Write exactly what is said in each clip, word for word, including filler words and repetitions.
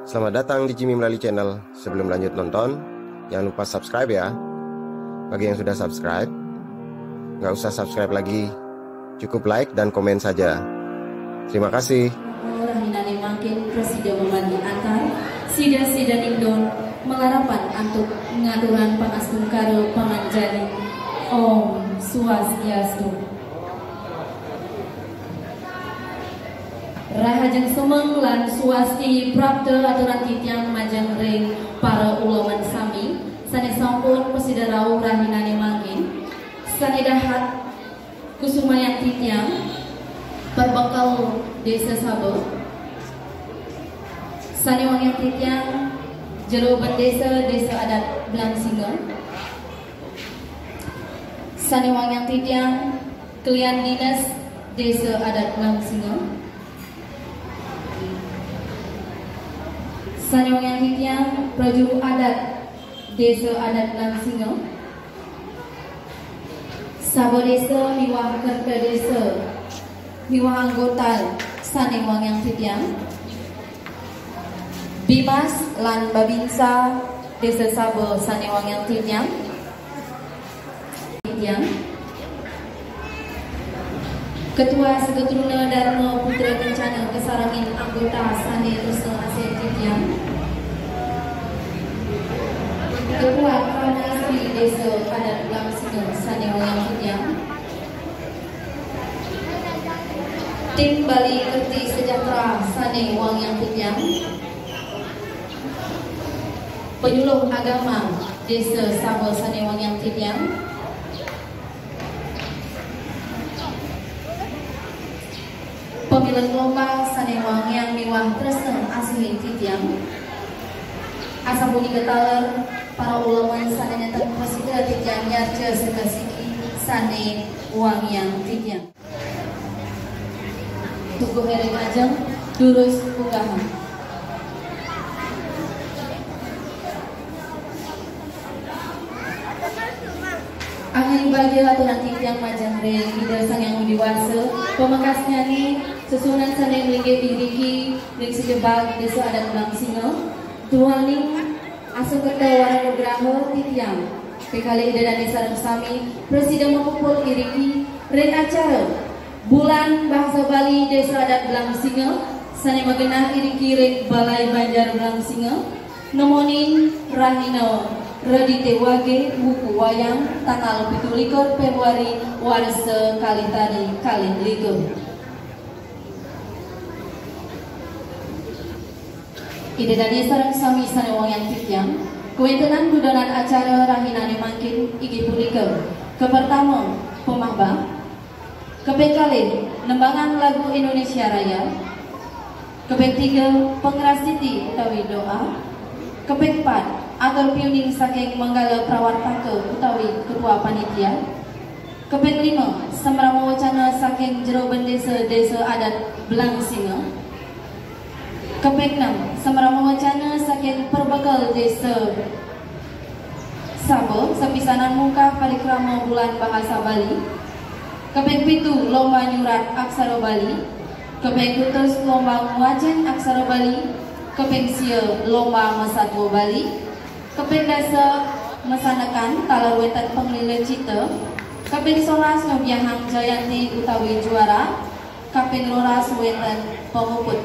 Selamat datang di Jimmy Melali Channel. Sebelum lanjut nonton, jangan lupa subscribe ya. Bagi yang sudah subscribe, nggak usah subscribe lagi. Cukup like dan komen saja. Terima kasih. Rahinane mangkin prasida mamagi antar, sida-sida ningdon malarapan antuk ngaturan pangastungkara panganjali. Om Swastiastu. Rahajeng semeng lan swasti prapta aturan titiang majeng ring para uleman sami sane sampun prasida rauh rahinane mangkin, sane dahat kusumayang titiang, perbekel Desa Saba, sane wangiang titiang, Jero Bendesa Desa Adat Blangsinga, sane wangiang titiang, kelian dinas Desa Adat Blangsinga, sane wangiang titiang, prajuru adat Desa Adat Blangsinga, Saba Desa miwah Kerta Desa miwah anggota sane wangiang titiang, Bimas lan Babinsa Desa Saba sane wangiang titiang, titiang, Ketua Segetruna Dharma Putra Kencana kasarengin anggota sane tresna asih titiang, Ketua Kranasri Desa Adat Blangsinga sane wangiang titiang, tim Bali Kerti Sejahtera sane wangiang titiang, penyuluh agama Desa Saba sane wangiang titiang, pamilet lomba sane wangiang miwah tresna asihin titiang. Asapunika taler para uleman sane nenten prasida titiang nyarca sekasiki sane wangiang titiang. Tugu herek ajeng, durus unggahan. Angin bagia aturan titiang majeng ring Ida Sang Hyang Widi Wasa, pamekasnyane sesuunan sane malinggih iriki ring sejebag Desa Adat Blangsinga, duaning asung kerta wara nugraha titiang, pikalih Ida Dane sareng sami, prasida mapupul iriki ring acara Bulan Bahasa Bali Desa Adat Blangsinga, sane magenah iriki ring Balai Banjar Blangsinga, nemonin rahina Redite Wage, wuku wayang, tanggal pitu likur Februari, warsa kalih tali kalih likur. Ida dane sareng sami sane wangiang titiang, kawentenan dudonan acara rahinane mangkin inggih punika, kapertama, pamahbah, kaping kalih, nembangan lagu Indonesia Raya, kaping tiga, pangrastiti utawi doa, kaping pat, atur piuning saking manggala prawartaka utawi ketua panitia, kaping lima, samrama wacana saking Jero Bendesa Desa Adat Blangsinga. Kaping enam, samrama wacana saking perbekel Desa Saba, sapisanan mungkah parikrama Bulan Bahasa Bali. Kaping pitu, lomba nyurat aksara Bali. Kaping kutus, lomba ngwacen aksara Bali. Kaping sia, lomba masatua Bali. Kaping dasa, masandekan taler wenten panglila cita. Kaping solas, nyobiahang jayanti utawi juara. Kaping roras, wenten pamuput.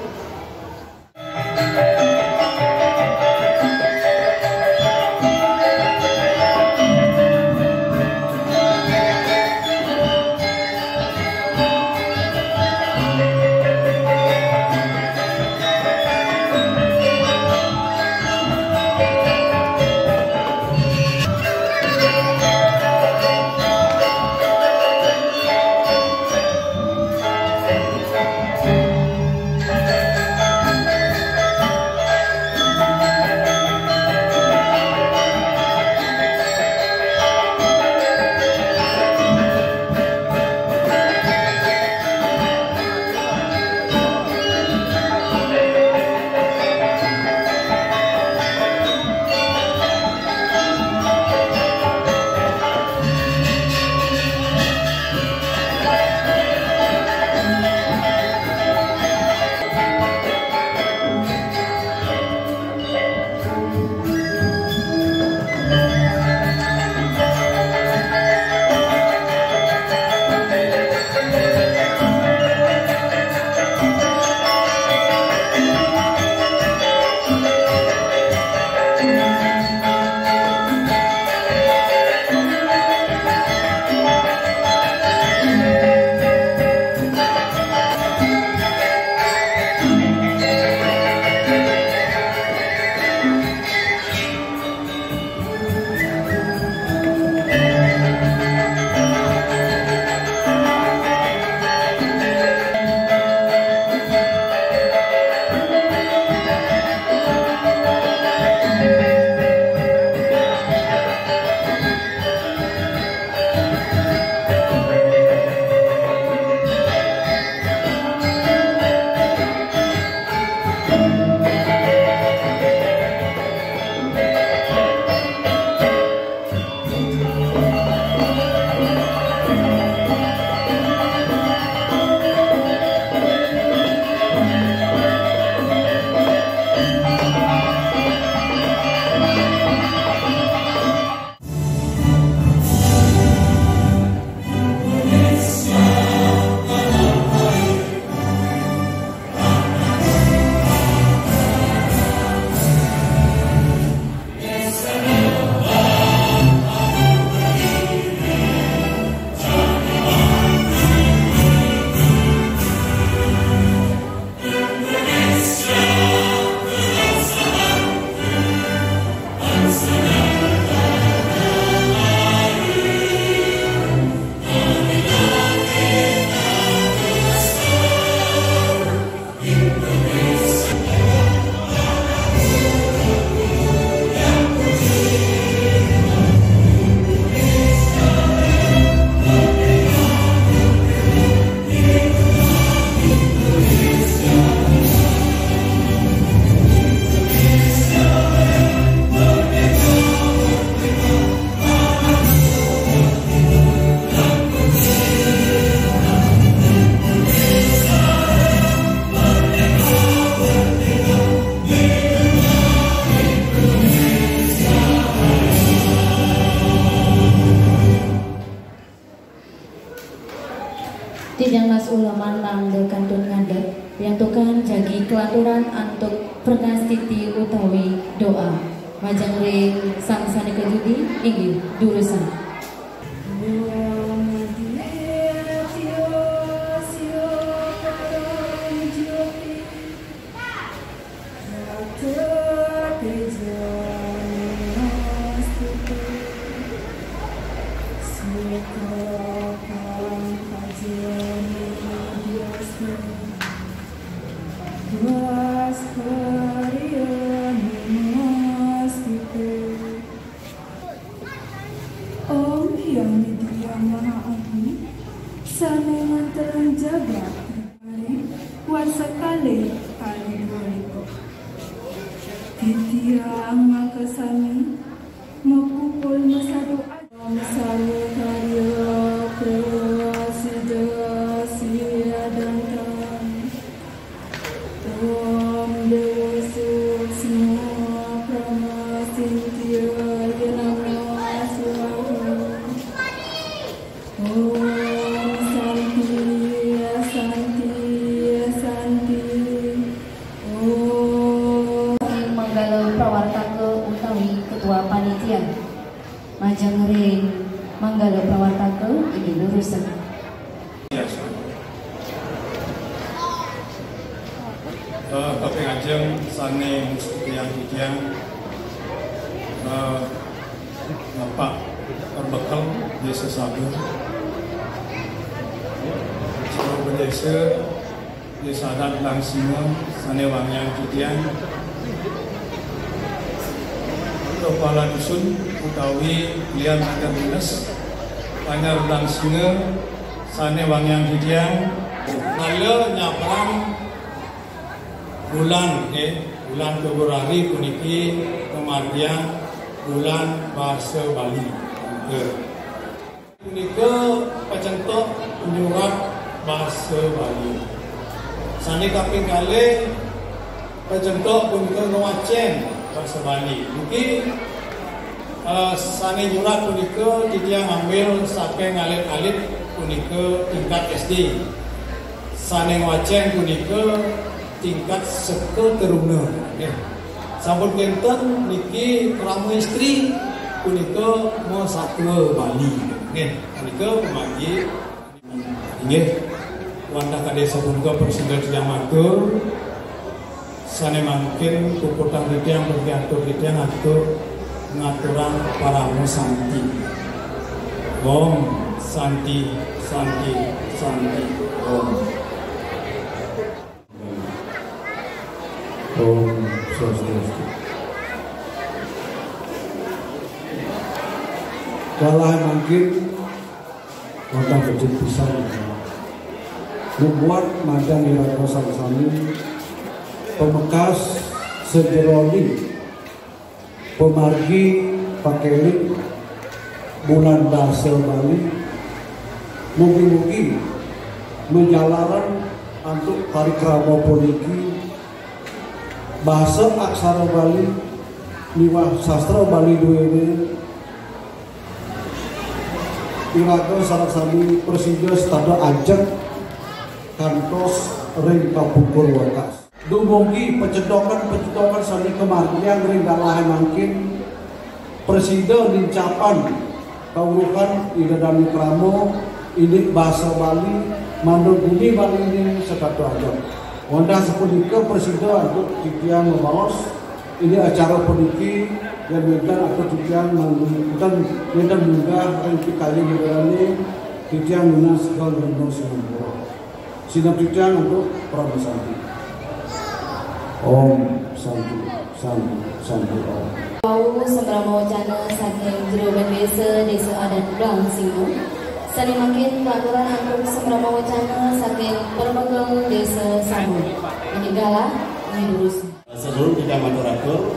Titiang Mas Ulaman mangda kantun ngadeg, riantukan jagi kelaturan antuk prastiti utawi doa. Majeng ring sang sane kajudi, inggih durusang. Om Hyang Widya Maha Agung, sane manteran jagat. Warsa kalih kalih dua likur. Titiang makasami mapupul masadu sarwa karya prasida siadantan. Om Dewa Suksma Prama Sintya Namo Swaha. Om Santi, Santi, Santi. Om. Manggala prawartaka utawi ketua panitia. Majeng ring manggala prawartaka, inggih durusang. Eh, kaping ajeng sane mustitiang titiang, eh, Bapak Perbekel Desa Sabu, Seluruh Bendesa, Desa Adat Langsinga sane wangiang titiang, kepala dusun utawi lian Banjar Lunes, Banjar Langsinga sane wangiang titiang, kala nyabrang bulan, nggih, bulan Februari puniki pamargiang bulan basa Bali. Nggih. Punika pacentok nyurat basa Bali. Sane kaping kalih, pacentok punika ngwacen basa Bali. Niki, eh, sane nyurat punika titiang ngambil saking alit-alit punika tingkat S D. Sane ngwacen punika tingkat sekolah teruna. Nggih. Sampun kenten niki krama istri punika masatua Bali. Nggih, punika pamargi. Inggih, wantah kadi sapunika prasida titiang matur, sane mangkin puputang titiang, bergi atur titiang atur ngaturang parama santi. Om Santi, Santi, Santi, Om. Om Swastiastu. Kalah mangkin wantah becik pisan. Mubuat majeng iraga sami-sami pamekas sajeroning pamargi pakeling bulan basa Bali. Mugi-mugi majalaran antuk parikrama puniki Basa aksara Bali miwah sastra Bali duéné iraga sareng sami prasida setata ajeg kantos ring kapungkur wekas. Dumugi pacethokan-pacethokan sané kamargiang ring galahé mangkin prasida nincapang kawruhan Ida Dané krama indik basa Bali, mangda gumi Baliné setata ajeg. Wantah sapunika prasida antuk titiang mabaos, indik acara puniki yén wénten antuk titiang mangda wénten, wénten munggah ring pikayun Ida Dané, titiang nunas gal rena sinampura. Sineb titiang antuk parama santi. Om Santi, Santi, Santi Om. Wau sambrama wacana saking Jero Bendesa Désa Adat Blang Singa. Sané mangkin pelaturan antuk sambrama wacana saking Perbekel Désa Sabo. Inggih galah, inggih durus. Sadurung titiang matur atur,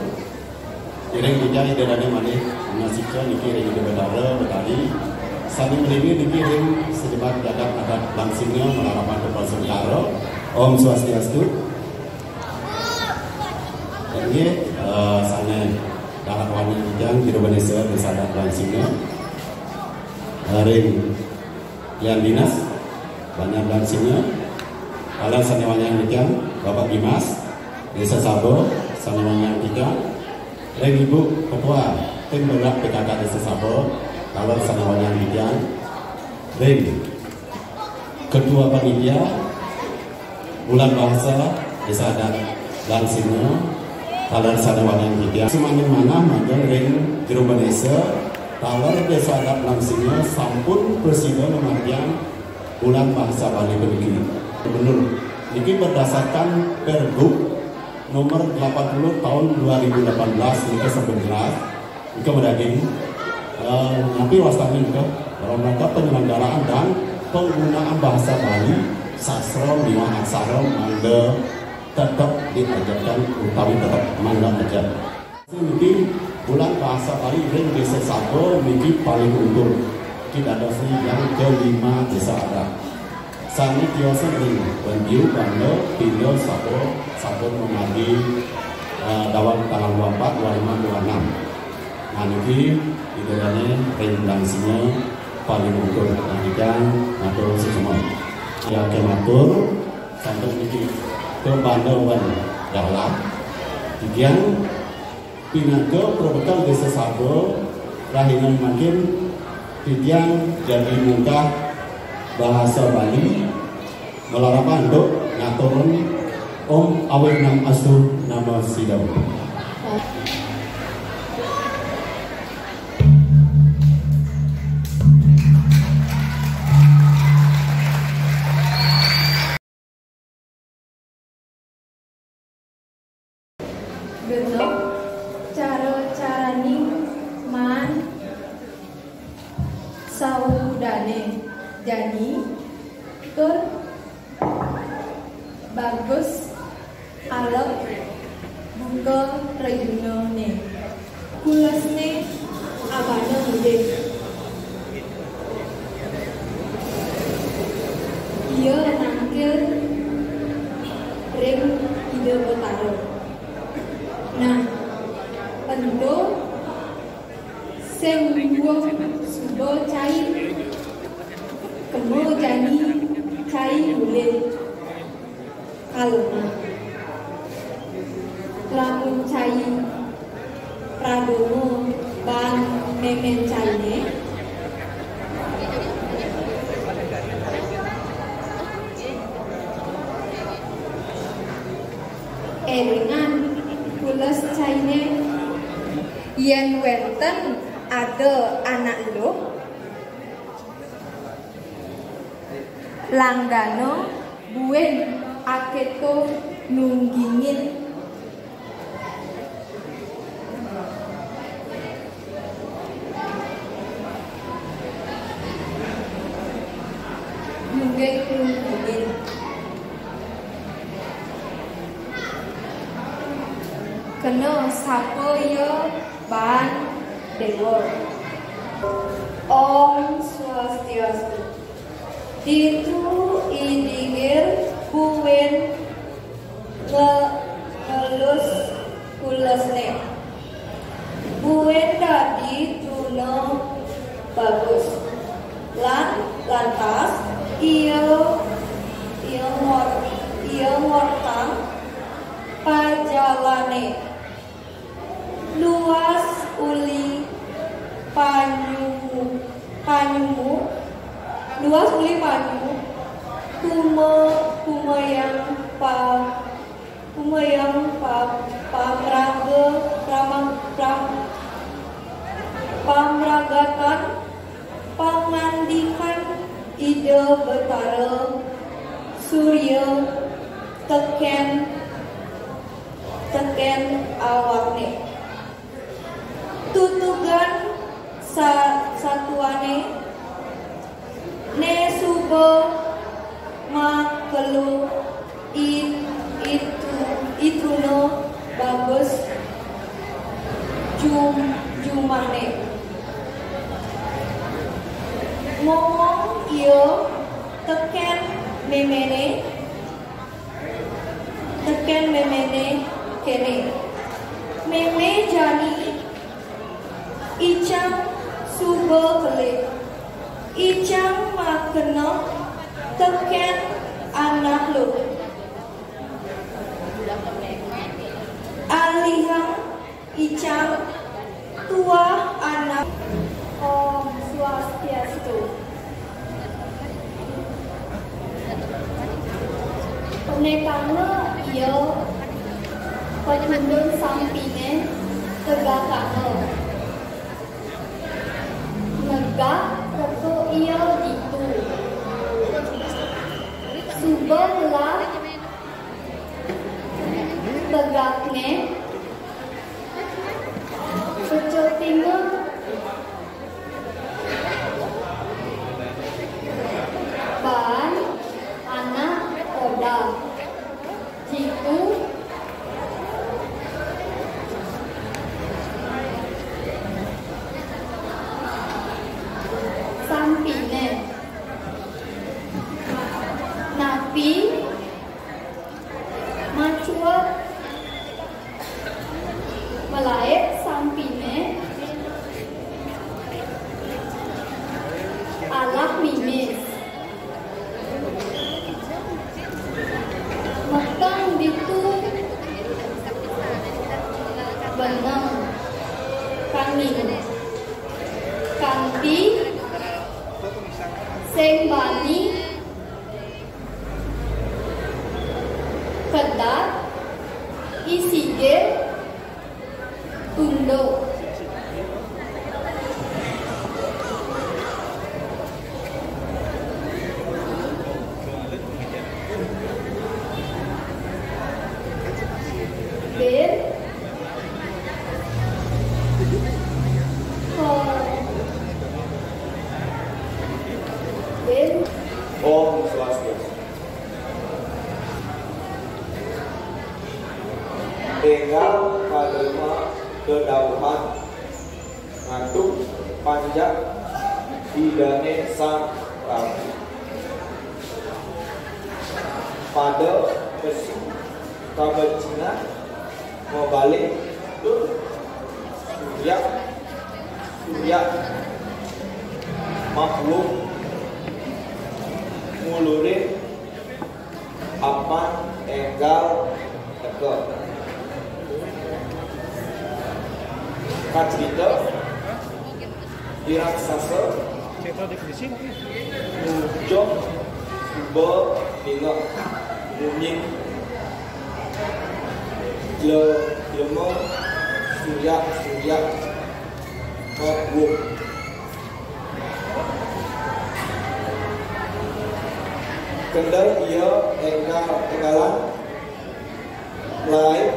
iring titiang Ida Dané malih ngasika niki ring Ida Betara Betari, sami malingga niki ring sejebat jagat adat Blang Singa malarapan tepang sengkara. Om Swastiastu. Inggih, eh, sané dahat wani titiang Jero Bendesa Désa Adat Blang Singa. Eh, ring Lian Dinas, Banjar Blang Singa, taler sané wangiang titiang, Bapak Bimas, Désa Sabo, sané wangiang titiang, ring Ibu Ketua Tim Bergerak P K K Désa Sabo, taler sané wangiang titiang, ring Ketua Panitia, Bulan Bahasa Désa Adat Blang Singa, taler sané wangiang titiang. Sumaning manah mangda ring Jero Bendesa, taler Désa Adat Blang Singa sampun prasida ngamargiang Bulan Bahasa Bali puniki. Gubernur, niki berdasarkan Pergub nomor delapan puluh tahun dua ribu delapan belas, nika sampun jelas. Nika madaging, eh, napi wastané nika? Dalam rangka penyelenggaraan dan penggunaan bahasa Bali, sastra miwah aksara mangda tetep diajarkan utawi tetep mangda ajar. Niki Bulan Bahasa Bali ring Désa Sabo niki paling unggul. Kita ada yang kelima désa adat. Sané tiosan ring Bentiu, Banda, Pinda, Sabo, sampun mamargi, eh, daweg tanggal dua empat, dua lima, dua enam. Nah, niki Ida Dané ring Blang Singa paling unggul. Nah, titiang matur suksma. Ya, ké matur, sampun niki ké Banda wan galah. Titiang Pinaka perbekel Désa Sabo, rahina mangkin titiang jagi munggah bahasa Bali, malarapan antuk ngaturang Om Awighnam Astu Namo Sidham. Genep cara-caraning maan saudané jani tur bagus alep buka rejunané. Kulesné abana mulih. Ia nangkil ring Ida Betara. Nah, ento sing luwung suba cai, kema jani cai mulih. Kalena. Lamun cai pradonga baan mémén cainé, élingang kules cainé, yén wénten ada anak eluh, langgana buin akéto nunggingin. Nungging nunggingin. Kena sapa ya baan déwa. Om Swastiastu. Ditu I Dingir buin nge-, nge-, Kulus, kulusné. Buin dadi truna bagus. Lan lantas ia, ia ngor-, ia ngortang pajalané. Luas uli panyumu, panyumu, luas uli panyu, kuma-, kumayang pa-, kumayang pa-, pamraga-, prama-, pram-, pamragatan pangandikan Ida Betara Surya tekén, tekén awakné. Tutugan sa-, satuané né suba makelo i-, itu-, itruna bagus jum-, jumahné. Ngomong ia tekén méméné, tekén méméné kéné. Mémé jani icang suba kelid. Icang makena tekén anak lu. Alihang icang tuah anak. Om Swastiastu. Nekanga ia pacundun sampiné tegakanga. Negak reka ia ditu. Suba ngelah tegakné, pecutinga baan anak Oda. Jitu sampiné. Napi macuet malaib sampiné alah mimis. Mekeng ditu beneng kangin. Kanti sing bani kedat isigin tunduk. Bin. Ko-, Bin. Om Swastiastu. Énggal pada ma-, kadauhan ngantuk panjak Idané Sang Prabu. Pada pesu kabecingan mabalik tur suryak, suryak mapuung ngulurin apan énggal teka. Kacrita, i raksasa nujung suba ningeh munyin ble-, blema suryak-suryak mapuung. Kendel ia énggal-énggalan laib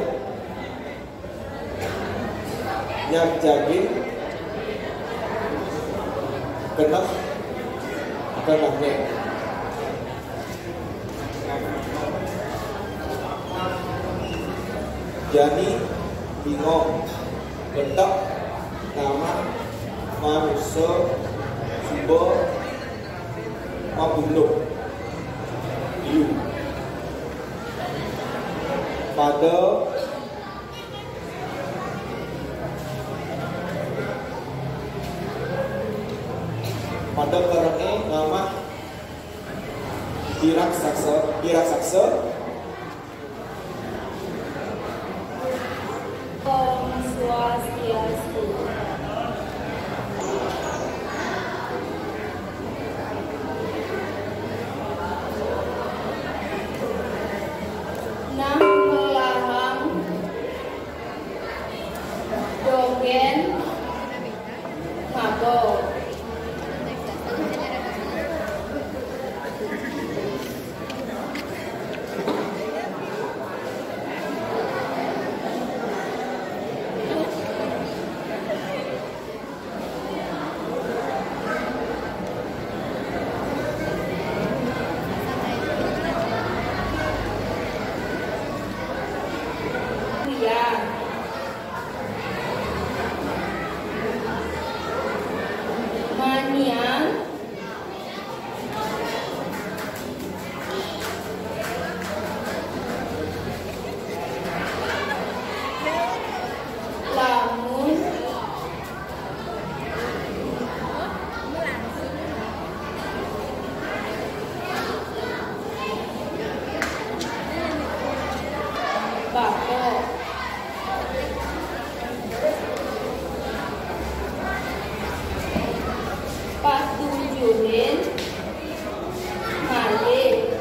nyarjagin keneh-kenehné. Jani bingong, betek nama manusa suba mapunduh. Liu. Pada Pada karena nama Dirak Saksa, Dirak Saksa. Om Swastiastu. Nang belahang dogen mabau. Iya. Manian. Lamun. Bako. Patujuhin malih.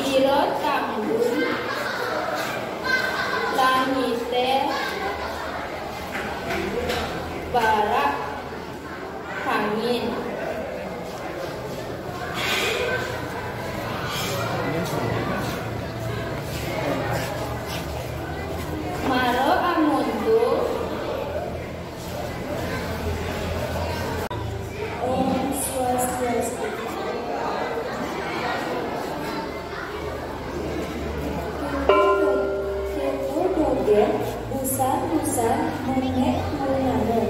Ira tambun langité barak hangin. Mara amuntu. Om Swastiastu. Kéto do-, kéto dogén busan-busan mémék tuungané.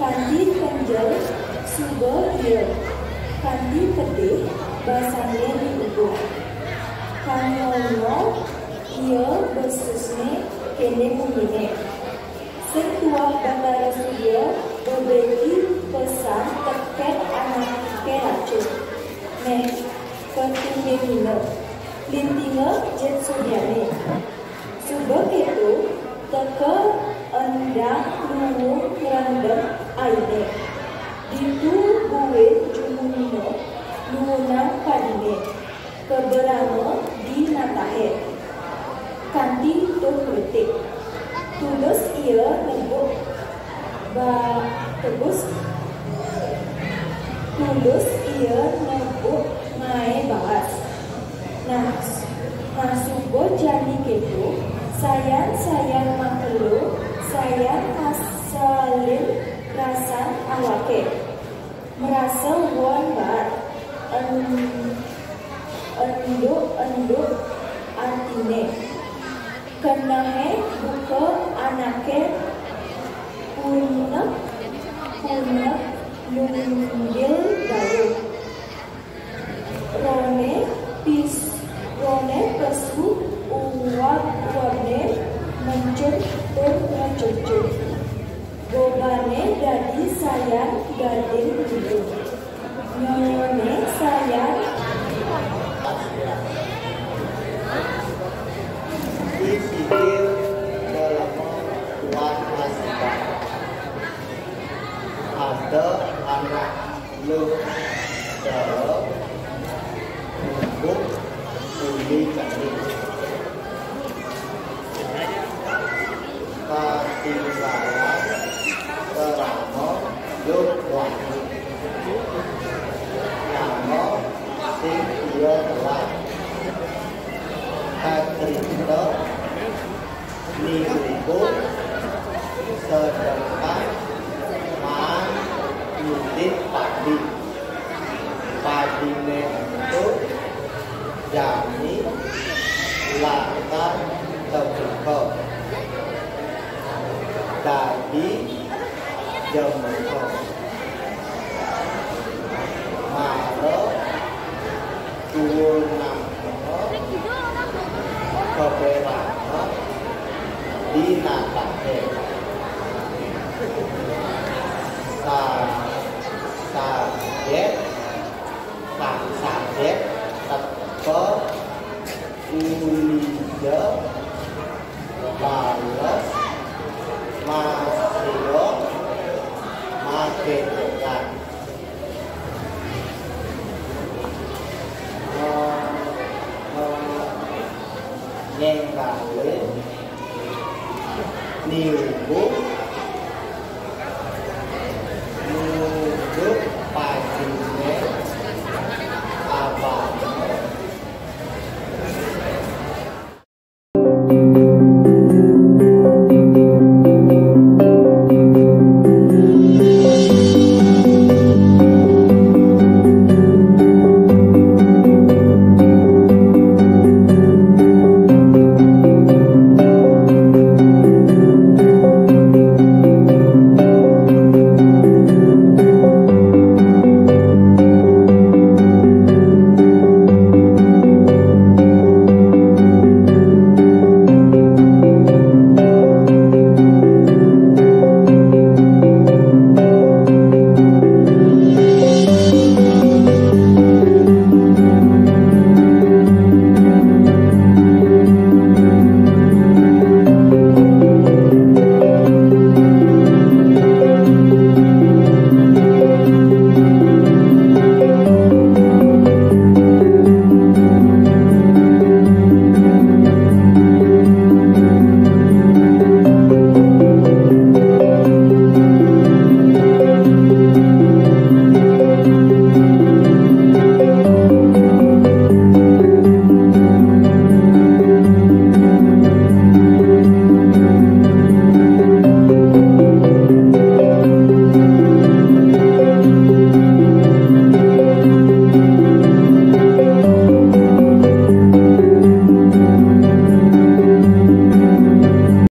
Kanti kénjel suba ia, kanti pedih basané diubuh. Kanyono ia besusné kéné munyiné. Sing tuah Batara Surya bebeki pesan tekén anaké racun. Méh, katindingina, lintinga jit suryané. Suba kéto, teka endang luung ngrendem ainé. Ditu buin jumunina nuunan padiné. Kaberama di natahé. Kanti tuh ngritik. Tulus ia nebuk ba-, tulus, tulus ia nebuk ngaé baas. Nah, nah suba jani kéto, sayan-sayan makelo, sayan asalin rasan awaké. Marasa won baat, en-, enduk-enduk atiné. Kenehé buka anaké punep-punep nunggil dauh. Roné pis-, roné pesu uwab-uwabné mencur tur ngecuncut. Gobané dadi sayan gading biru. Nyonyoné sayan. Di sikil dalem tuan masibah. Ada anak luh dalam bubuk buli candi. Katinggalan kerana luh wangi. Nama sing ia telah. Katrita Ni iku sedengah maan nyidih padi. Padiné ento jani lakar tebuka dadi jemuka. Mara tuwunanga kaperana di natahé. Kuliah, bales, masih, magedokan. Nyengkale, niuku,